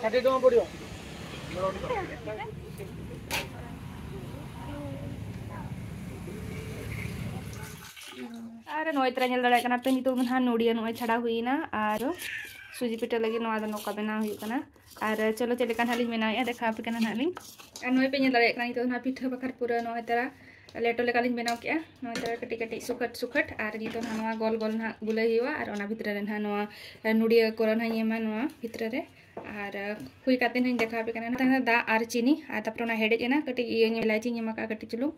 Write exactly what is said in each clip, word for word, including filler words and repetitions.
ଷାଠିଏ ଟଙ୍କା ପଡ଼ିବ। ᱟᱨ ᱱᱚᱜᱼᱚᱭ ᱛᱚᱨᱟ ᱧᱮᱞ ᱫᱟᱲᱮᱭᱟᱜ ᱠᱟᱱᱟ ᱯᱮ, ᱱᱤᱛᱚᱜ ᱫᱚ ᱱᱟᱦᱟᱜ ᱱᱚᱰᱤᱭᱟᱹ ᱱᱚᱜᱼᱚᱭ ᱪᱷᱟᱲᱟᱣ ᱦᱩᱭᱱᱟ᱾ ᱟᱨ ᱥᱩᱡᱤ ᱯᱤᱴᱷᱟᱹ ᱞᱟᱹᱜᱤᱫ ᱱᱚᱣᱟ ᱫᱚ ᱱᱚᱝᱠᱟ ᱵᱮᱱᱟᱣ ᱦᱩᱭᱩᱜ ᱠᱟᱱᱟ᱾ ᱟᱨ ᱪᱚᱞᱚ, ᱪᱮᱫ ᱞᱮᱠᱟ ᱱᱟᱦᱟᱜ ᱞᱤᱧ ᱵᱮᱱᱟᱣᱮᱫᱼᱟ, ᱫᱮᱠᱷᱟᱣ ᱟᱯᱮ ᱠᱟᱱᱟ ᱱᱟᱦᱟᱜ ᱞᱤᱧ᱾ ᱟᱨ ᱱᱚᱜᱼᱚᱭ ᱯᱮ ᱧᱮᱞ ᱫᱟᱲᱮᱭᱟᱜ ᱠᱟᱱᱟ, ᱱᱤᱛᱚᱜ ᱫᱚ ᱱᱟᱦᱟᱜ ᱯᱤᱴᱷᱟᱹ ᱵᱟᱠᱷᱟᱨ ᱯᱩᱨᱟᱹ ᱱᱚᱜᱼᱚᱭ ᱛᱚᱨᱟ ᱞᱮᱴᱚ ᱞᱮᱠᱟᱞᱤᱧ ᱵᱮᱱᱟᱣ ᱠᱮᱜᱼᱟ᱾ ᱱᱚᱜᱼᱚᱭ ᱛᱚᱨᱟ ᱠᱟᱹᱴᱤᱡ ᱠᱟᱹᱴᱤᱡ ᱥᱩᱠᱷᱟᱹᱴ ᱥᱩᱠᱷᱟᱹᱴ, ᱟᱨ ᱱᱤᱛᱚᱜ ᱱᱟᱦᱟᱜ ᱱᱚᱣᱟ ᱜᱳᱞ ᱜᱳᱞ ᱱᱟᱦᱟᱜ ᱜᱩᱞᱟᱹᱭ ᱦᱩᱭᱩᱜᱼᱟ᱾ ᱟᱨ ᱚᱱᱟ ᱵᱷᱤᱛᱨᱤ ᱨᱮ ᱱᱟᱦᱟᱜ ᱱᱚᱣᱟ ᱱᱚᱰᱤᱭᱟᱹ ᱠᱚᱨᱟ ᱱᱟᱦᱟᱜ ᱤᱧ ᱮᱢᱟ ᱱᱚᱣᱟ ᱵᱷᱤᱛᱨᱤ ᱨᱮ᱾ ᱟᱨ ᱦᱩᱭ ᱠᱟᱛᱮ ᱱᱟᱦᱟᱜ ᱤᱧ ᱫᱮᱠᱷᱟᱣ ᱟᱯᱮ ᱠᱟᱱᱟ᱾ ᱱᱚᱛᱮ ᱫᱟᱜ ᱟᱨ ᱪᱤᱱᱤ, ᱟᱨ ᱛᱟᱨᱯᱚᱨᱮ ᱚᱱᱟ ᱦᱮᱰᱮᱡ ᱮᱱᱟ, ᱠᱟᱹᱴᱤᱡ ᱤᱭᱟᱹ ᱧᱚᱜ ᱮᱞᱟᱭᱪᱤᱧ ᱮᱢ ᱟᱠᱟᱫᱼᱟ ᱠᱟᱹᱴᱤᱡ ᱪᱩᱞᱩᱝ᱾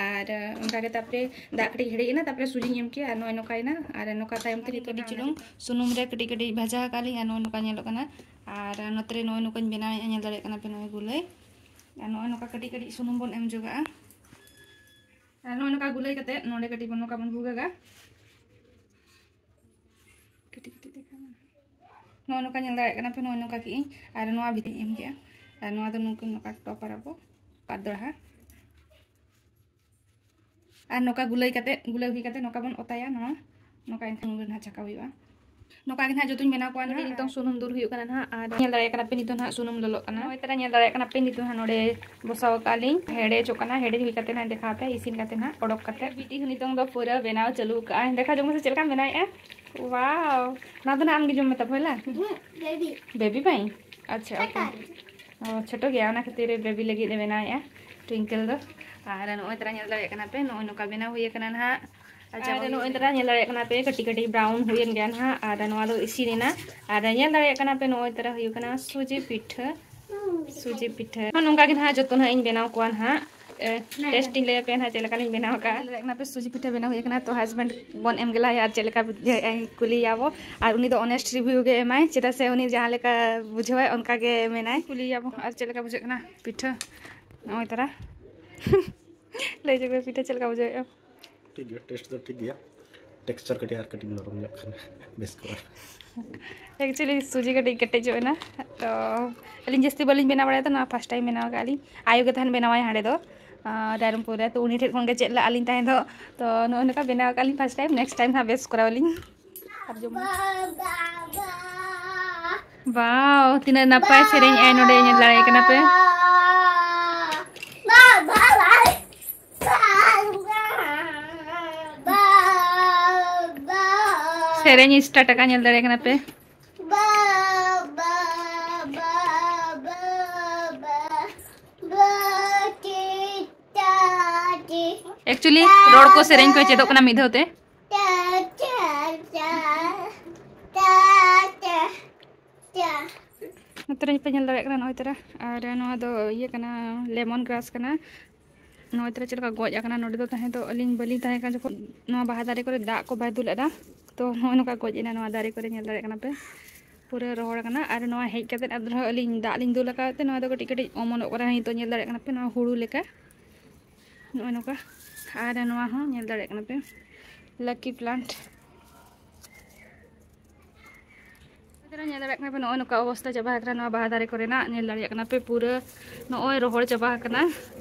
ᱟᱨ ᱚᱱᱠᱟ ᱜᱮ ᱛᱟᱨᱯᱚᱨᱮ ᱫᱟᱜ ᱠᱟᱹᱴᱤᱡ ᱦᱮᱰᱮᱡ ᱮᱱᱟ, ᱛᱟᱨᱯᱚᱨᱮ ᱥᱩᱡᱤᱧ ᱮᱢ ᱠᱮᱜᱼᱟ᱾ ᱟᱨ ᱱᱚᱜᱼᱚᱭ ᱱᱚᱝᱠᱟᱭᱮᱱᱟ᱾ ᱟᱨ ᱱᱚᱝᱠᱟ ᱛᱟᱭᱚᱢ ᱛᱮ ᱱᱤᱛᱚᱜ ᱠᱟᱹᱴᱤᱡ ᱪᱩᱞᱩᱝ ᱥᱩᱱᱩᱢ ᱨᱮ ᱠᱟᱹᱴᱤᱡ ᱠᱟᱹᱴᱤᱡ ᱵᱷᱟᱡᱟ ᱟᱠᱟᱫ ᱞᱤᱧ, ᱟᱨ ᱱᱚᱜᱼᱚᱭ ᱱᱚᱝᱠᱟ ᱧᱮᱞᱚᱜ ᱠᱟᱱᱟ᱾ ᱟᱨ ᱱᱚᱛᱮ ᱨᱮ ᱱᱚᱜᱼᱚᱭ ᱱᱚᱝᱠᱟᱧ ᱵᱮᱱᱟᱣᱮᱫᱼᱟ, ᱧᱮᱞ ᱫᱟᱲᱮᱭᱟᱜ ᱠᱟᱱᱟ ᱯᱮ ᱱᱚᱜᱼᱚᱭ ᱜᱩᱞᱟᱹᱭ᱾ ᱟᱨ ᱱᱚᱜᱼᱚᱭ ᱱᱚᱝᱠᱟ ᱠᱟᱹᱴᱤᱡ ᱠᱟᱹᱴᱤᱡ ᱥᱩᱱᱩᱢ ᱵᱚᱱ ᱮᱢ ᱡᱚᱜᱟᱜᱼᱟ᱾ ᱟᱨ ᱱᱚᱜᱼᱚᱭ ᱱᱚᱝᱠᱟ ᱜᱩᱞᱟᱹᱭ ᱠᱟᱛᱮ ᱱᱚᱰᱮ ᱠᱟᱹᱴᱤᱡ ᱵᱚᱱ, ᱱᱚᱝᱠᱟ ᱵᱚᱱ ᱵᱷᱩᱜᱟᱹᱜᱟ᱾ ᱠᱟᱹᱴᱤᱡ ᱠᱟᱹᱴᱤᱡ ᱫᱮᱠᱷᱟᱣ ᱢᱮ᱾ ᱱᱚᱜᱼᱚᱭ ᱱᱚᱝᱠᱟ ᱧᱮᱞ ᱫᱟᱲᱮᱭᱟᱜ ᱠᱟᱱᱟ ᱯᱮ, ᱱᱚᱜᱼᱚᱭ ᱱᱚᱝᱠᱟ ᱠᱮᱜᱼᱟᱹᱧ᱾ ᱟᱨ ᱱᱚᱣᱟ ᱵᱷᱤᱛᱤᱨ ᱤᱧ ᱮᱢ ᱠᱮᱜᱼᱟ᱾ ᱟᱨ ᱱᱚᱣᱟ ᱫᱚ ᱱᱚᱝᱠᱟ, ᱱᱚᱝᱠᱟ ᱴᱚᱯᱟᱨ ᱟᱵᱚ ᱯᱟᱛᱲᱟ᱾ ᱟᱨ ᱱᱚᱝᱠᱟ ᱜᱩᱞᱟᱹᱭ ᱠᱟᱛᱮ, ᱜᱩᱞᱟᱹᱭ ᱦᱩᱭ ᱠᱟᱛᱮ ᱱᱚᱝᱠᱟ ᱵᱚᱱ ᱚᱛᱟᱭᱟ᱾ ᱱᱚᱣᱟ ᱱᱚᱝᱠᱟ ᱮᱱᱠᱷᱟᱱ ᱱᱚᱰᱮ ᱱᱟᱦᱟᱜ ᱪᱷᱟᱠᱟᱣ ᱦᱩᱭᱩᱜᱼᱟ᱾ ᱱᱚᱝᱠᱟ ᱜᱮ ᱱᱟᱦᱟᱜ ᱡᱚᱛᱚᱧ ᱵᱮᱱᱟᱣ ᱠᱚᱣᱟ ᱱᱟᱦᱟᱜ᱾ ᱱᱤᱛᱚᱝ ᱥᱩᱱᱩᱢ ᱫᱩᱞ ᱦᱩᱭᱩᱜ ᱠᱟᱱᱟ ᱱᱟᱦᱟᱜ᱾ ᱟᱨ ᱧᱮᱞ ᱫᱟᱲᱮᱭᱟᱜ ᱠᱟᱱᱟ ᱯᱮ, ᱱᱤᱛᱚᱜ ᱱᱟᱦᱟᱜ ᱥᱩᱱᱩᱢ ᱞᱚᱞᱚᱜ ᱠᱟᱱᱟ᱾ ᱱᱚᱜᱼᱚᱭ ᱛᱟᱨᱟ ᱧᱮᱞ ᱫᱟᱲᱮᱭᱟᱜ ᱠᱟᱱᱟ ᱯᱮ, ᱱᱤᱛᱚᱜ ᱱᱟᱦᱟᱜ ᱱᱚᱰᱮ ᱵᱚᱥᱟᱣ ᱟᱠᱟᱫ ᱞᱤᱧ᱾ ᱦᱮᱰᱮᱡᱚᱜ ᱠᱟᱱᱟ, ᱦᱮᱰᱮᱡ ᱦᱩᱭ ᱠᱟᱛᱮ ᱱᱟᱦᱟᱜ ᱫᱮᱠᱷᱟᱣ ᱯᱮ, ᱤᱥᱤᱱ ᱠᱟᱛᱮ ᱱᱟᱦᱟᱜ ᱚᱰᱚᱠ ᱠᱟᱛᱮ᱾ ᱵᱤᱴᱤ ᱦᱚᱸ ᱱᱤᱛᱚᱝ ᱫᱚ ᱯᱩᱨᱟᱹ ᱵᱮᱱᱟᱣ ᱪᱟᱹᱞᱩ ᱠᱟᱜᱼᱟᱭ᱾ ᱫᱮᱠᱷᱟ ᱡᱚᱝ ᱢᱮᱥᱮ ᱪᱮᱫ ᱞᱮᱠᱟᱢ ᱵᱮᱱᱟᱣᱮᱫᱼᱟ᱾ ᱣᱟᱣ, ᱱᱚᱣᱟ ᱫᱚ ᱱᱟᱦᱟᱜ ᱟᱢ ᱜᱮ ᱡᱚᱢ ᱢᱮ ᱛᱟᱵᱚ, ᱦᱮᱞᱟ? ᱵᱮᱵᱤ᱾ ᱵᱮᱵᱤ ᱯᱟᱭ? ᱟᱪᱪᱷᱟ, ᱳᱠᱮ᱾ ᱚ, ᱪᱷᱳᱴᱳ ᱜᱮᱭᱟ, ᱚᱱᱟ ᱠᱷᱟᱹᱛᱤᱨ ᱵᱮᱵᱤ ᱞᱟᱹᱜᱤᱫ ᱮ ᱵᱮᱱᱟᱣᱮᱫᱼᱟ ᱴᱩᱭᱤᱝᱠᱮᱞ ᱫᱚ᱾ ᱟᱨ ᱱᱚᱜᱼᱚᱭ ᱛᱟᱨᱟ ᱧᱮᱞ ᱫᱟᱲᱮᱭᱟᱜ ᱠᱟᱱᱟ ᱯᱮ, ᱱᱚᱜᱼᱚᱭ ᱱᱚᱝᱠᱟ ᱵᱮᱱᱟᱣ ᱦᱩᱭ ᱟᱠᱟᱱᱟ ᱱᱟᱦᱟᱜ᱾ ᱟᱨ ᱪᱟᱵᱟ ᱱᱚᱜᱼᱚᱭ ᱛᱟᱨᱟ ᱧᱮᱞ ᱫᱟᱲᱮᱭᱟᱜ ᱠᱟᱱᱟ ᱯᱮ, ᱠᱟᱹᱴᱤᱡ ᱠᱟᱹᱴᱤᱡ ᱵᱨᱟᱣᱩᱱ ᱦᱩᱭᱮᱱ ᱜᱮᱭᱟ ᱱᱟᱦᱟᱜ᱾ ᱟᱨ ᱱᱚᱣᱟ ᱫᱚ ᱤᱥᱤᱱ ᱮᱱᱟ᱾ ᱟᱨ ᱧᱮᱞ ᱫᱟᱲᱮᱭᱟᱜ ᱠᱟᱱᱟ ᱯᱮ, ᱱᱚᱜᱼᱚᱭ ᱛᱟᱨᱟ ᱦᱩᱭᱩᱜ ᱠᱟᱱᱟ ᱥᱩᱡᱤ ᱯᱤᱴᱷᱟᱹ᱾ ᱥᱩᱡᱤ ᱯᱤᱴᱷᱟᱹ ᱱᱚᱜᱼᱚ ᱱᱚᱝᱠᱟ ᱜᱮ ᱱᱟᱦᱟᱜ ᱡᱚᱛᱚ ᱱᱟᱦᱟᱜ ᱤᱧ ᱵᱮᱱᱟᱣ ᱠᱚᱣᱟ ᱱᱟᱦᱟᱜ᱾ ᱮ, ᱴᱮᱥᱴ ᱤᱧ ᱞᱟᱹᱭ ᱟᱯᱮᱭᱟ ᱱᱟᱦᱟᱜ ᱪᱮᱫ ᱞᱮᱠᱟ ᱞᱤᱧ ᱵᱮᱱᱟᱣ ᱟᱠᱟᱫᱼᱟ᱾ ᱧᱮᱞ ᱫᱟᱲᱮᱭᱟᱜ ᱠᱟᱱᱟ ᱯᱮ, ᱥᱩᱡᱤ ᱯᱤᱴᱷᱟᱹ ᱵᱮᱱᱟᱣ ᱦᱩᱭ ᱟᱠᱟᱱᱟ᱾ ᱛᱚ ᱦᱟᱥᱵᱮᱱᱰ ᱵᱚᱱ ᱮᱢ ᱜᱮᱞᱟᱭᱟ ᱟᱨ ᱪᱮᱫ ᱞᱮᱠᱟ ᱵᱩᱡᱷᱟᱹᱣᱮᱫᱼᱟᱭ ᱠᱩᱞᱤᱭᱮᱭᱟᱵᱚ᱾ ᱟᱨ ᱩᱱᱤ ᱫᱚ ᱚᱱᱮᱥᱴ ᱨᱤᱵᱷᱤᱭᱩ ᱜᱮ ᱮᱢᱟᱭ, ᱪᱮᱫᱟᱜ ᱥᱮ ᱩᱱᱤ ᱡᱟᱦᱟᱸ ᱞᱮᱠᱟ ᱵᱩᱡᱷᱟᱹᱣᱟᱭ ᱚᱱᱠᱟ ᱜᱮ ᱢᱮᱱᱟᱭ᱾ ᱠᱩᱞᱤᱭᱮᱭᱟᱵᱚ ᱟᱨ ᱪᱮᱫ ᱞᱮᱠᱟ ᱵᱩᱡᱷᱟᱹᱜ ᱠᱟᱱᱟ ᱯᱤᱴᱷᱟᱹ᱾ ᱱᱚᱜᱼᱚᱭ ᱛᱟᱨᱟ ᱞᱟᱹᱭ ᱡᱚᱝ ᱯᱮ, ᱯᱤᱴᱷᱟᱹ ᱪᱮᱫ ᱞᱮᱠᱟ ᱵᱩᱡᱷᱟᱹᱣᱮᱫᱼᱟ? ᱴᱷᱤᱠ ᱜᱮᱭᱟ, ᱴᱮᱥᱴ ᱫᱚ ᱴᱷᱤᱠ ᱜᱮᱭᱟ᱾ ᱴᱮᱠᱥᱪᱟᱨ ᱠᱟᱹᱴᱤᱡ ᱟᱨ ᱠᱟᱹᱴᱤᱡ ᱱᱚᱨᱚᱢ ᱧᱚᱜ ᱠᱷᱟᱱ ᱵᱮᱥ ᱠᱚᱜᱼᱟ᱾ ᱮᱠᱪᱩᱭᱮᱞᱤ ᱥᱩᱡᱤ ᱠᱟᱹᱴᱤᱡ ᱠᱮᱴᱮᱡᱚᱜ ᱮᱱᱟ, ᱛᱚ ᱟᱹᱞᱤᱧ ᱡᱟᱹᱥᱛᱤ ᱵᱟᱹᱞᱤᱧ ᱵᱮᱱᱟᱣ ᱵᱟᱲᱟᱭᱟ, ᱛᱚ ᱱᱚᱣᱟ ᱯᱷᱟᱥᱴ ᱴᱟᱭᱤᱢ ᱵᱮᱱᱟᱣ ᱟᱠᱟᱫ ᱞᱤᱧ᱾ ᱟᱭᱳ ᱜᱮ ᱛᱟᱦᱮᱱ ᱵᱮᱱᱟᱣᱟᱭ ᱦᱟᱸᱰᱮ ᱫᱚ, ᱟᱨ ᱨᱟᱭᱨᱚᱝᱯᱩᱨ ᱨᱮ, ᱛᱚ ᱩᱱᱤ ᱴᱷᱮᱱ ᱠᱷᱚᱱ ᱜᱮ ᱪᱮᱫ ᱞᱟᱜᱼᱟ ᱞᱤᱧ ᱛᱟᱦᱮᱸ ᱫᱚ᱾ ᱛᱚ ᱱᱚᱜᱼᱚᱭ ᱱᱚᱝᱠᱟ ᱵᱮᱱᱟᱣ ᱟᱠᱟᱫ ᱞᱤᱧ ᱯᱷᱟᱥᱴ ᱴᱟᱭᱤᱢ, ᱱᱮᱠᱥᱴ ᱴᱟᱭᱤᱢ ᱦᱟᱸᱜ ᱵᱮᱥ ᱠᱚᱨᱟᱣ ᱟᱹᱞᱤᱧ᱾ ᱟᱨ ᱡᱚᱢ ᱵᱟᱣ, ᱛᱤᱱᱟᱹᱜ ᱱᱟᱯᱟᱭ ᱥᱮᱨᱮᱧ ᱟᱭ ᱱᱚᱰᱮ, ᱧᱮᱞ ᱫᱟᱲᱮᱭᱟᱜ ᱠᱟᱱᱟ ᱯᱮ᱾ ᱥᱮᱨᱮᱧ ᱤᱧ ᱥᱴᱟᱨᱴ ᱟᱠᱟᱫ, ᱧᱮᱞ ᱫᱟᱲᱮᱭᱟᱜ ᱠᱟᱱᱟ ᱯᱮ᱾ ᱮᱠᱪᱩᱭᱮᱞᱤ ᱨᱚᱲ ᱠᱚ, ᱥᱮᱨᱮᱧ ᱠᱚ ᱪᱮᱫᱚᱜ ᱠᱟᱱᱟ ᱢᱤᱫ ᱫᱷᱟᱣ ᱛᱮ᱾ ᱱᱚᱛᱮ ᱨᱮ ᱯᱮ ᱧᱮᱞ ᱫᱟᱲᱮᱭᱟᱜ ᱠᱟᱱᱟ ᱱᱚᱜᱼᱚᱭ ᱛᱚᱨᱟ, ᱟᱨ ᱱᱚᱣᱟ ᱫᱚ ᱤᱭᱟᱹ ᱠᱟᱱᱟ, ᱞᱮᱢᱚᱱ ᱜᱨᱟᱥ ᱠᱟᱱᱟ᱾ ᱱᱚᱜᱼᱚᱭ ᱛᱚᱨᱟ ᱪᱮᱫ ᱞᱮᱠᱟ ᱜᱚᱡ ᱟᱠᱟᱱᱟ᱾ ᱱᱚᱰᱮ ᱫᱚ ᱛᱟᱦᱮᱸ ᱫᱚ ᱟᱹᱞᱤᱧ ᱵᱟᱹᱞᱤᱧ ᱛᱟᱦᱮᱸ ᱠᱟᱱ ᱡᱚᱠᱷᱚᱱ ᱱᱚᱣᱟ ᱵᱟᱦᱟ ᱫᱟᱨᱮ ᱠᱚᱨᱮ ᱫᱟᱜ ᱠᱚ ᱵᱟᱭ ᱫᱩᱞ ᱞᱮᱫᱟ, ᱛᱚ ᱱᱚᱜᱼᱚᱭ ᱱᱚᱝᱠᱟ ᱜᱚᱡ ᱮᱱᱟ ᱱᱚᱣᱟ ᱫᱟᱨᱮ ᱠᱚᱨᱮ, ᱧᱮᱞ ᱫᱟᱲᱮᱭᱟᱜ ᱠᱟᱱᱟ ᱯᱮ ᱯᱩᱨᱟᱹ ᱨᱚᱦᱚᱲ ᱟᱠᱟᱱᱟ᱾ ᱟᱨ ᱱᱚᱣᱟ ᱦᱮᱡ ᱠᱟᱛᱮ ᱟᱨᱦᱚᱸ ᱟᱹᱞᱤᱧ ᱫᱟᱜ ᱞᱤᱧ ᱫᱩᱞ ᱟᱠᱟᱫ ᱛᱮ ᱱᱚᱣᱟ ᱫᱚ ᱠᱟᱹᱴᱤᱡ ᱠᱟᱹᱴᱤᱡ ᱚᱢᱚᱱᱚᱜ ᱠᱟᱱᱟ, ᱱᱤᱛᱚᱜ ᱧᱮᱞ ᱫᱟᱲᱮᱭᱟᱜ ᱠᱟᱱᱟ ᱯᱮ ᱱᱚᱣᱟ ᱦᱩᱲᱩ ᱞᱮᱠᱟ᱾ ᱱᱚᱜᱼᱚᱭ ᱱᱚᱝᱠᱟ᱾ ᱟᱨ ᱱᱚᱣᱟ ᱦᱚᱸ ᱧᱮᱞ ᱫᱟᱲᱮᱭᱟᱜ ᱠᱟᱱᱟ ᱯᱮ, ᱞᱟᱠᱤ ᱯᱞᱟᱱᱴ᱾ ᱧᱮᱞ ᱫᱟᱲᱮᱭᱟᱜ ᱠᱟᱱᱟ ᱯᱮ, ᱱᱚᱜᱼᱚᱭ ᱱᱚᱝᱠᱟ ᱚᱵᱚᱥᱛᱟ ᱪᱟᱵᱟ ᱟᱠᱟᱱᱟ ᱱᱚᱣᱟ ᱵᱟᱦᱟ ᱫᱟᱨᱮ ᱠᱚᱨᱮᱱᱟᱜ᱾ ᱧᱮᱞ ᱫᱟᱲᱮᱭᱟᱜ ᱠᱟᱱᱟ ᱯᱮ ᱯᱩᱨᱟᱹ ᱱᱚᱜᱼᱚᱭ ᱨᱚᱦᱚᱲ ᱪᱟᱵᱟ ᱟᱠᱟᱱᱟ᱾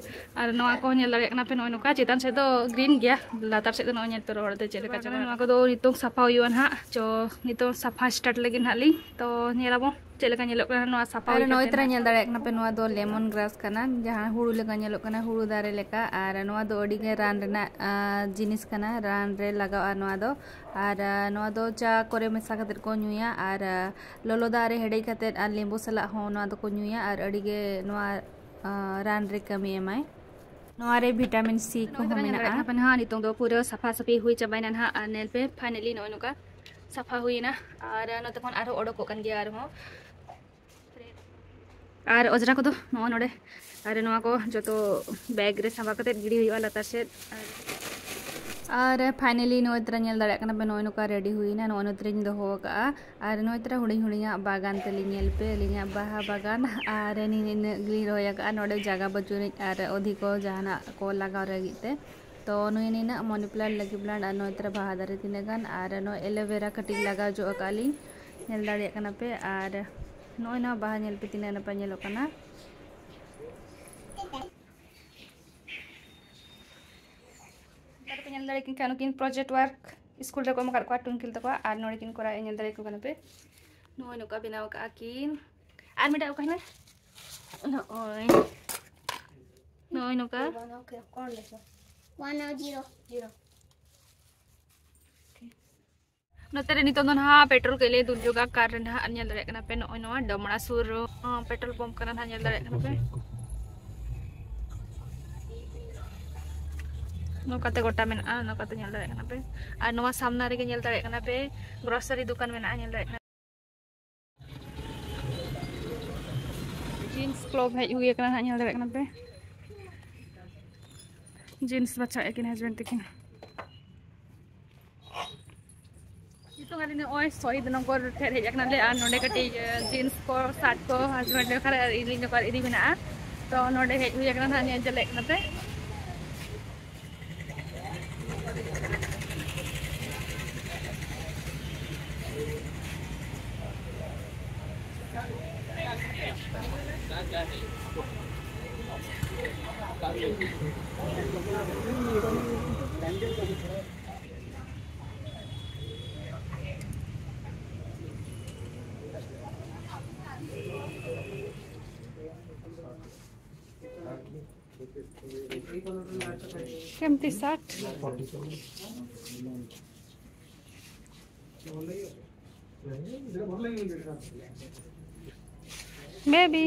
ᱟᱨ ᱱᱚᱣᱟ ᱠᱚ ᱧᱮᱞ ᱫᱟᱲᱮᱭᱟᱜ ᱠᱟᱱᱟ ᱯᱮ, ᱱᱚᱜᱼᱚᱭ ᱱᱚᱝᱠᱟ ᱪᱮᱛᱟᱱ ᱥᱮᱫ ᱫᱚ ᱜᱨᱤᱱ ᱜᱮᱭᱟ, ᱞᱟᱛᱟᱨ ᱥᱮᱫ ᱫᱚ ᱱᱚᱜᱼᱚᱭ ᱧᱮᱞ ᱯᱮ ᱨᱚᱦᱚᱲ ᱛᱮ ᱪᱮᱫ ᱞᱮᱠᱟ ᱪᱟᱵᱟ ᱟᱠᱟᱱᱟ᱾ ᱱᱚᱣᱟ ᱠᱚᱫᱚ ᱱᱤᱛᱚᱝ ᱥᱟᱯᱷᱟ ᱦᱩᱭᱩᱜᱼᱟ ᱱᱟᱦᱟᱜ᱾ ᱪᱚ ᱱᱤᱛᱚᱝ ᱥᱟᱯᱷᱟ ᱥᱴᱟᱨᱴ ᱞᱟᱹᱜᱤᱫ ᱱᱟᱦᱟᱜ ᱞᱤᱧ, ᱛᱚ ᱧᱮᱞ ᱟᱵᱚᱱ ᱪᱮᱫ ᱞᱮᱠᱟ ᱧᱮᱞᱚᱜ ᱠᱟᱱᱟ ᱱᱚᱣᱟ ᱥᱟᱯᱷᱟ ᱟᱨ ᱦᱩᱭ ᱱᱚᱜᱼᱚᱭ ᱠᱟᱛᱮ ᱛᱚᱨᱟ ᱱᱟᱦᱟᱜ᱾ ᱧᱮᱞ ᱫᱟᱲᱮᱭᱟᱜ ᱠᱟᱱᱟ ᱯᱮ, ᱱᱚᱣᱟ ᱫᱚ ᱞᱮᱢᱚᱱ ᱜᱨᱟᱥ ᱠᱟᱱᱟ, ᱡᱟᱦᱟᱸ ᱦᱩᱲᱩ ᱞᱮᱠᱟ ᱧᱮᱞᱚᱜ ᱠᱟᱱᱟ, ᱦᱩᱲᱩ ᱫᱟᱨᱮ ᱞᱮᱠᱟ᱾ ᱟᱨ ᱱᱚᱣᱟ ᱫᱚ ᱟᱹᱰᱤ ᱜᱮ ᱨᱟᱱ ᱨᱮᱱᱟᱜ, ᱟᱸ, ᱡᱤᱱᱤᱥ ᱠᱟᱱᱟ, ᱨᱟᱱ ᱨᱮ ᱞᱟᱜᱟᱜᱼᱟ ᱱᱚᱣᱟ ᱫᱚ᱾ ᱟᱨ, ᱟᱸ, ᱱᱚᱣᱟ ᱫᱚ ᱪᱟ ᱠᱚᱨᱮ ᱢᱮᱥᱟ ᱠᱟᱛᱮ ᱠᱚ ᱧᱩᱭᱟ᱾ ᱟᱨ, ᱟᱸ, ᱞᱚᱞᱚ ᱫᱟᱜ ᱨᱮ ᱦᱮᱰᱮᱡ ᱠᱟᱛᱮ ᱟᱨ ᱞᱮᱵᱩ ᱥᱟᱞᱟᱜ ᱦᱚᱸ ᱱᱚᱣᱟ ᱫᱚᱠᱚ ᱧᱩᱭᱟ᱾ ᱟᱨ ᱟᱹᱰᱤ ᱜᱮ ᱱᱚᱣᱟ, ᱟᱸ, ᱨᱟᱱ ᱨᱮ ᱠᱟᱹᱢᱤ ᱮᱢᱟᱭ᱾ ᱱᱚᱣᱟ ᱨᱮ ᱵᱷᱤᱴᱟᱢᱤᱱ ᱥᱤ ᱠᱚᱦᱚᱸ ᱱᱚᱜᱼᱚᱭ ᱛᱚᱨᱟ ᱧᱮᱞ ᱢᱮᱱᱟᱜᱼᱟ᱾ ᱫᱟᱲᱮᱭᱟᱜ ᱠᱟᱱᱟ ᱯᱮ ᱱᱟᱦᱟᱜ, ᱱᱤᱛᱚᱝ ᱫᱚ ᱯᱩᱨᱟᱹ ᱥᱟᱯᱷᱟ ᱥᱟᱹᱯᱷᱤ ᱦᱩᱭ ᱪᱟᱵᱟᱭᱮᱱᱟ ᱱᱟᱦᱟᱜ᱾ ᱟᱨ ᱧᱮᱞ ᱯᱮ, finally ᱱᱚᱜᱼᱚᱭ ᱱᱚᱝᱠᱟ ᱥᱟᱯᱷᱟ ᱦᱩᱭᱮᱱᱟ᱾ ᱟᱨ ᱱᱚᱛᱮ ᱠᱷᱚᱱ ᱟᱨᱦᱚᱸ ᱚᱰᱚᱠᱚᱜ ᱠᱟᱱ ᱜᱮᱭᱟ ᱟᱨᱦᱚᱸ᱾ ᱟᱨ ᱚᱡᱽᱨᱟ ᱠᱚᱫᱚ ᱱᱚᱜᱼᱚ ᱱᱚᱰᱮ, ᱟᱨ ᱱᱚᱣᱟ ᱠᱚ ᱡᱚᱛᱚ ᱵᱮᱜᱽ ᱨᱮ ᱥᱟᱸᱵᱟᱣ ᱠᱟᱛᱮ ᱜᱤᱰᱤ ᱦᱩᱭᱩᱜᱼᱟ ᱞᱟᱛᱟᱨ ᱥᱮᱫ᱾ ᱟᱨ finally ᱱᱚᱜᱼᱚᱭ ᱛᱚᱨᱟ ᱧᱮᱞ ᱫᱟᱲᱮᱭᱟᱜ ᱠᱟᱱᱟ ᱯᱮ, ᱱᱚᱜᱼᱚᱭ ᱱᱚᱝᱠᱟ ᱨᱮᱰᱤ ᱦᱩᱭᱱᱟ᱾ ᱱᱚᱜᱼᱚᱭ ᱱᱚᱛᱮ ᱨᱮᱧ ᱫᱚᱦᱚ ᱟᱠᱟᱫᱼᱟ᱾ ᱟᱨ ᱱᱚᱜᱼᱚᱭ ᱛᱚᱨᱟ ᱦᱩᱰᱤᱧ ᱦᱩᱰᱤᱧᱟᱜ ᱵᱟᱜᱟᱱ ᱛᱟᱹᱞᱤᱧ, ᱧᱮᱞ ᱯᱮ ᱟᱹᱞᱤᱧᱟᱜ ᱵᱟᱦᱟ ᱵᱟᱜᱟᱱ᱾ ᱟᱨ ᱱᱤᱱᱟᱹᱜ ᱜᱮᱞᱤᱧ ᱨᱚᱦᱚᱭ ᱟᱠᱟᱫᱼᱟ, ᱱᱚᱰᱮ ᱡᱟᱭᱜᱟ ᱵᱟᱹᱪᱩᱜ ᱟᱹᱱᱤᱡ ᱟᱨ ᱚᱫᱷᱤ ᱠᱚ ᱡᱟᱦᱟᱱᱟᱜ ᱠᱚ ᱞᱟᱜᱟᱣ ᱞᱟᱹᱜᱤᱫ ᱛᱮ᱾ ᱛᱚ ᱱᱩᱭ ᱱᱤᱱᱟᱹᱜ ᱢᱟᱱᱤ ᱯᱞᱟᱱᱴ, ᱞᱟᱠᱤ ᱯᱞᱟᱱᱴ ᱟᱨ ᱱᱚᱜᱼᱚᱭ ᱛᱚᱨᱟ ᱵᱟᱦᱟ ᱫᱟᱨᱮ ᱛᱤᱱᱟᱹᱜ ᱜᱟᱱ, ᱟᱨ ᱱᱚᱜᱼᱚᱭ ᱮᱞᱳᱵᱮᱨᱟ ᱠᱟᱹᱴᱤᱡ ᱞᱟᱜᱟᱣ ᱡᱚᱜ ᱟᱠᱟᱫ ᱞᱤᱧ, ᱧᱮᱞ ᱫᱟᱲᱮᱭᱟᱜ ᱠᱟᱱᱟ ᱯᱮ᱾ ᱟᱨ ᱱᱚᱜᱼᱚᱭ ᱱᱚᱣᱟ ᱵᱟᱦᱟ ᱧᱮᱞ ᱯᱮ ᱛᱤᱱᱟᱹᱜ ᱱᱟᱯᱟᱭ ᱧᱮᱞᱚᱜ ᱠᱟᱱᱟ᱾ ᱱᱚᱛᱮ ᱯᱮ ᱧᱮᱞ ᱫᱟᱲᱮᱭᱟᱜ ᱠᱤᱱ ᱠᱷᱟᱱ ᱱᱩᱠᱤᱱ ᱯᱨᱚᱡᱮᱠᱴ ᱳᱣᱟᱨᱠ ᱥᱠᱩᱞ ᱨᱮᱠᱚ ᱮᱢ ᱟᱠᱟᱫ ᱠᱚᱣᱟ ᱴᱩᱝᱠᱤᱞ ᱛᱟᱠᱚᱣᱟ, ᱟᱨ ᱱᱚᱰᱮ ᱠᱤᱱ ᱠᱚᱨᱟᱣᱮᱫᱼᱟ, ᱧᱮᱞ ᱫᱟᱲᱮᱭᱟᱠᱚ ᱠᱟᱱᱟ ᱯᱮ᱾ ᱱᱚᱜᱼᱚᱭ ᱱᱚᱝᱠᱟ ᱵᱮᱱᱟᱣ ᱟᱠᱟᱫᱼᱟ ᱠᱤᱱ᱾ ᱟᱨ ᱢᱤᱫᱴᱟᱝ ᱚᱠᱟ ᱦᱮᱱᱟᱜ? ᱱᱚᱜᱼᱚᱭ, ᱱᱚᱜᱼᱚᱭ ᱱᱚᱝᱠᱟ᱾ One zero. Zero. ᱱᱚᱛᱮ ᱨᱮ ᱱᱤᱛᱚᱝ ᱫᱚ ᱱᱟᱦᱟᱜ ᱯᱮᱴᱨᱳᱞ ᱠᱚ ᱞᱮ ᱫᱩᱞ ᱡᱚᱜᱟ ᱠᱟᱨ ᱨᱮ ᱱᱟᱦᱟᱜ᱾ ᱟᱨ ᱧᱮᱞ ᱫᱟᱲᱮᱭᱟᱜ ᱠᱟᱱᱟ ᱯᱮ, ᱱᱚᱜᱼᱚᱭ ᱱᱚᱣᱟ ᱰᱚᱢᱲᱟ ᱥᱩᱨ ᱨᱮ, ᱟᱸ, ᱯᱮᱴᱨᱳᱞ ᱯᱟᱢᱯ ᱠᱟᱱᱟ ᱱᱟᱦᱟᱜ, ᱧᱮᱞ ᱫᱟᱲᱮᱭᱟᱜ ᱠᱟᱱᱟ ᱯᱮ᱾ ᱱᱚᱝᱠᱟᱛᱮ ᱜᱚᱴᱟ ᱢᱮᱱᱟᱜᱼᱟ, ᱱᱚᱝᱠᱟᱛᱮ ᱧᱮᱞ ᱫᱟᱲᱮᱭᱟᱜ ᱠᱟᱱᱟ ᱯᱮ᱾ ᱟᱨ ᱱᱚᱣᱟ ᱥᱟᱢᱱᱟ ᱨᱮᱜᱮ ᱧᱮᱞ ᱫᱟᱲᱮᱭᱟᱜ ᱠᱟᱱᱟ ᱯᱮ, ᱜᱨᱚᱥᱟᱨᱤ ᱫᱚᱠᱟᱱ ᱢᱮᱱᱟᱜᱼᱟ, ᱧᱮᱞ ᱫᱟᱲᱮᱭᱟᱜ ᱠᱟᱱᱟ᱾ ᱡᱤᱱᱥ ᱠᱞᱟᱵᱽ ᱦᱮᱡ ᱦᱩᱭ ᱟᱠᱟᱱᱟ ᱱᱟᱦᱟᱜ, ᱧᱮᱞ ᱫᱟᱲᱮᱭᱟᱜ ᱠᱟᱱᱟ ᱯᱮ᱾ ᱡᱤᱱᱥ ᱵᱟᱪᱷᱟᱣ ᱟᱹᱠᱤᱱ ᱦᱟᱡᱵᱮᱱᱰ ᱛᱟᱹᱠᱤᱱ᱾ ᱱᱤᱛᱚᱝ ᱟᱹᱞᱤᱧ ᱱᱚᱜᱼᱚᱭ ᱥᱚᱦᱤᱫ ᱱᱚᱜᱚᱨ ᱴᱷᱮᱱ ᱦᱮᱡ ᱟᱠᱟᱱᱟᱞᱮ, ᱟᱨ ᱱᱚᱰᱮ ᱠᱟᱹᱴᱤᱡ, ᱮ, ᱡᱤᱱᱥ ᱠᱚ, ᱥᱟᱨᱴ ᱠᱚ ᱦᱟᱡᱵᱮᱱᱰ ᱫᱚᱠᱟᱱ ᱨᱮ ᱤᱫᱤ ᱢᱮᱱᱟᱜᱼᱟ᱾ ᱛᱚ ᱱᱚᱰᱮ ᱦᱮᱡ ᱦᱩᱭ ᱟᱠᱟᱱᱟ ᱱᱟᱦᱟᱜ, ᱧᱮᱞ ᱪᱟᱞᱟᱜ ᱠᱟᱱᱟ ᱯᱮ᱾ କେମିତି ସାର୍ଟ? ବେବି।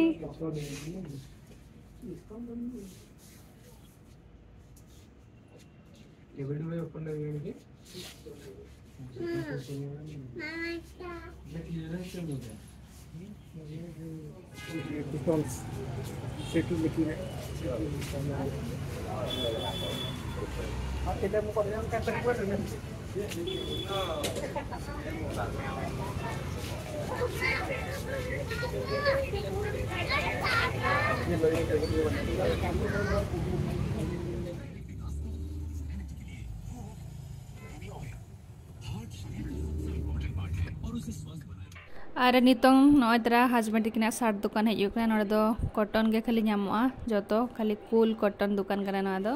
ᱟᱨ ᱱᱤᱛᱚᱝ ᱱᱚᱜᱼᱚᱭ ᱛᱟᱨᱟ ᱦᱟᱡᱵᱮᱱᱰ ᱛᱟᱹᱠᱤᱱᱟᱜ ᱥᱟᱨᱴ ᱫᱚᱠᱟᱱ ᱦᱮᱡ ᱦᱩᱭ ᱠᱟᱱᱟ᱾ ᱱᱚᱰᱮ ᱫᱚ ᱠᱚᱴᱚᱱ ᱜᱮ ᱠᱷᱟᱹᱞᱤ ᱧᱟᱢᱚᱜᱼᱟ, ᱡᱚᱛᱚ ᱠᱷᱟᱹᱞᱤ ᱠᱩᱞ ᱠᱚᱴᱚᱱ ᱫᱚᱠᱟᱱ ᱠᱟᱱᱟ ᱱᱚᱣᱟ ᱫᱚ᱾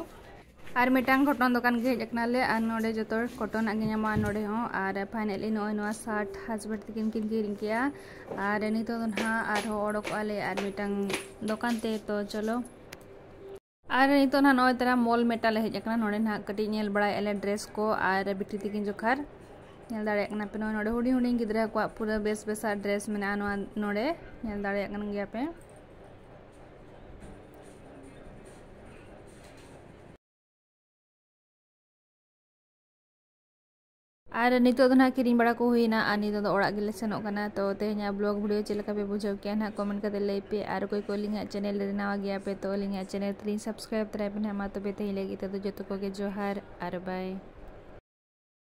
ᱟᱨ ᱢᱤᱫᱴᱟᱝ ᱠᱚᱴᱚᱱ ᱫᱚᱠᱟᱱ ᱜᱮ ᱦᱮᱡ ᱟᱠᱟᱱᱟᱞᱮ, ᱟᱨ ᱱᱚᱰᱮ ᱡᱚᱛᱚ ᱠᱚᱴᱚᱱᱟᱜ ᱜᱮ ᱧᱟᱢᱚᱜᱼᱟ ᱱᱚᱰᱮ ᱦᱚᱸ᱾ ᱟᱨ ᱯᱷᱟᱭᱱᱟᱞᱤ ᱱᱚᱜᱼᱚᱭ ᱱᱚᱣᱟ ᱥᱟᱨᱴ ᱦᱟᱡᱵᱮᱱᱰ ᱛᱟᱹᱠᱤᱱ ᱠᱤᱱ ᱠᱤᱨᱤᱧ ᱠᱮᱜᱼᱟ᱾ ᱟᱨ ᱱᱤᱛᱚᱜ ᱫᱚ ᱱᱟᱦᱟᱜ ᱟᱨᱦᱚᱸ ᱚᱰᱚᱠᱚᱜᱼᱟ ᱞᱮ ᱟᱨ ᱢᱤᱫᱴᱟᱝ ᱫᱚᱠᱟᱱ ᱛᱮ᱾ ᱛᱚ ᱪᱚᱞᱚ, ᱟᱨ ᱱᱤᱛᱚᱜ ᱱᱟᱦᱟᱜ ᱱᱚᱜᱼᱚᱭ ᱛᱟᱨᱟ ᱢᱚᱞ ᱢᱮᱴᱟ ᱞᱮ ᱦᱮᱡ ᱟᱠᱟᱱᱟ᱾ ᱱᱚᱰᱮ ᱱᱟᱦᱟᱜ ᱠᱟᱹᱴᱤᱡ ᱧᱮᱞ ᱵᱟᱲᱟᱭᱮᱫᱼᱟ ᱞᱮ ᱰᱨᱮᱥ ᱠᱚ ᱟᱨ ᱵᱤᱴᱤ ᱛᱟᱹᱠᱤᱱ ᱡᱚᱠᱷᱟᱨ᱾ ᱧᱮᱞ ᱫᱟᱲᱮᱭᱟᱜ ᱠᱟᱱᱟ ᱯᱮ, ᱱᱚᱣᱟ ᱱᱚᱰᱮ ᱦᱩᱰᱤᱧ ᱦᱩᱰᱤᱧ ᱜᱤᱫᱽᱨᱟᱹ ᱠᱚᱣᱟᱜ ᱯᱩᱨᱟᱹ ᱵᱮᱥ ᱵᱮᱥᱟᱜ ᱰᱨᱮᱥ ᱢᱮᱱᱟᱜᱼᱟ ᱱᱚᱣᱟ ᱱᱚᱰᱮ, ᱧᱮᱞ ᱫᱟᱲᱮᱭᱟᱜ ᱠᱟᱱ ᱜᱮᱭᱟ ᱯᱮ᱾ ᱟᱨ ᱱᱤᱛᱚᱜ ᱫᱚ ᱱᱟᱦᱟᱜ ᱠᱤᱨᱤᱧ ᱵᱟᱲᱟ ᱠᱚ ᱦᱩᱭᱱᱟ ᱟᱨ ᱱᱤᱛᱚᱜ ᱫᱚ ᱚᱲᱟᱜ ᱜᱮᱞᱮ ᱥᱮᱱᱚᱜ ᱠᱟᱱᱟ᱾ ᱛᱚ ᱛᱮᱦᱮᱧᱟᱜ ᱵᱞᱚᱜ ᱵᱷᱤᱰᱤᱭᱳ ᱪᱮᱫ ᱞᱮᱠᱟ ᱯᱮ ᱵᱩᱡᱷᱟᱹᱣ ᱠᱮᱜᱼᱟ ᱱᱟᱦᱟᱜ ᱠᱚᱢᱮᱱᱴ ᱠᱟᱛᱮ ᱞᱟᱹᱭ ᱯᱮ᱾ ᱟᱨ ᱚᱠᱚᱭ ᱠᱚ ᱟᱹᱞᱤᱧᱟᱜ ᱪᱮᱱᱮᱞ ᱨᱮ ᱱᱟᱣᱟ ᱜᱮᱭᱟ ᱯᱮ ᱛᱚ ᱟᱹᱞᱤᱧᱟᱜ ᱪᱮᱱᱮᱞ ᱛᱟᱹᱞᱤᱧ ᱥᱟᱵᱥᱠᱨᱟᱭᱤᱵ ᱛᱚᱨᱟᱭ ᱯᱮ ᱱᱟᱦᱟᱜ᱾ ᱢᱟ ᱛᱚᱵᱮ ᱛᱮᱦᱮᱧ ᱞᱟᱹᱜᱤᱫ ᱛᱮᱫᱚ ᱡᱚᱛᱚ ᱠᱚᱜᱮ ᱡᱚᱦᱟᱨ ᱟᱨ ᱵᱟᱭ᱾